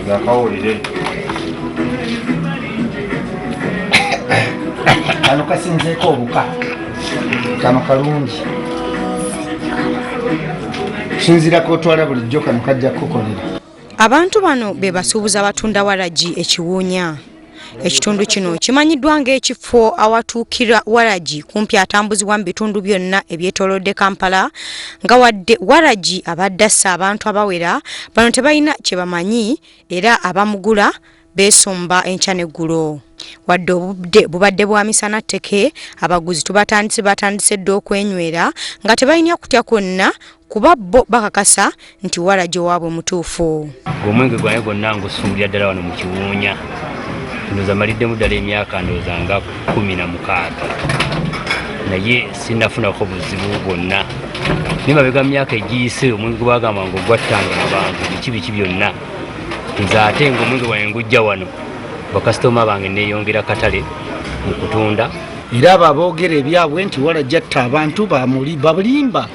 Nakawulire. Kano kasinzeeko obuka. Kano kalungi. Sinzira kotwala bulijjo kano kajja kukukolera. Abantu bano be basuubuzi abatunda waragi ekiwuunya. Ekitundu kino kimanyiddwa ng'ekifo awatuukira waragi kumpi atambuzibwa mu bitundu byonna ebyetoolodde Kampala nga wadde waragi abadde assa abantu abawera bano tebalina kye bamanyi era abamugula beesomba enkya n'eggulo. Wadde obudde bubadde bwa misana tteke, abaguzi tubatandise batandise dda okwenywera nga tebalina kutya kwonna kuba bo bakakasa nti waragi owaabwe mutuufu. Omwenge gwange gwonna ngusuulira ddala wano mu kiwuunya. Ndowooza maliddemu ddala emyaka ndowooza nga 16 naye sinnafunako buzibu bwonna. Naye mabega mu myaka egiyise omwenge gwe baagamba nga ogwattanga abantu biki biki byonna, nze ate ng'omwenge gwange ngujja wano bakasitoma bange neeyongera katale mu kutunda. Era abo aboogera ebyabwe nti waragi atta abantu bamulimba.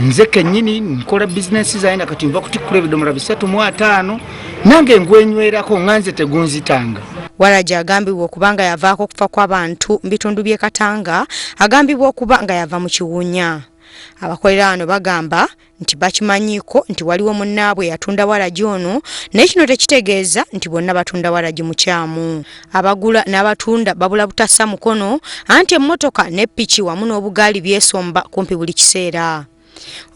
Nze kennyini nkola bizinensi zange nakati nva kutikkula ebidomola 350 nange ngwenywerako nga nze tegunzitanga. Waragi agambibwa okuba nga yavaako okufa kw'abantu mu bitundu by'e Katanga agambibwa okuba nga yava mu kiwunya. Abakolera wano bagamba nti bakimanyiiko nti waliwo munnaabwe eyatunda waragi ono naye kino tekitegeeza nti bonna batunda waragi mukyamu. Abagula n'abatunda babula butassa mukono anti emmotoka ne ppiki wamu n'obugaali byesomba kumpi buli kiseera.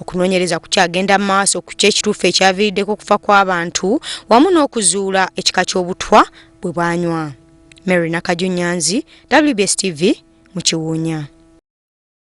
Okunoonyereza kukyagenda mu maaso ku ky'ekituufu ekyaviiriddeko okufa kw'abantu wamu n'okuzuula ekika ky'obutwa bwe baanywa. Mary Nakaju Nyanzi, WBS TV mu Kiwuunya.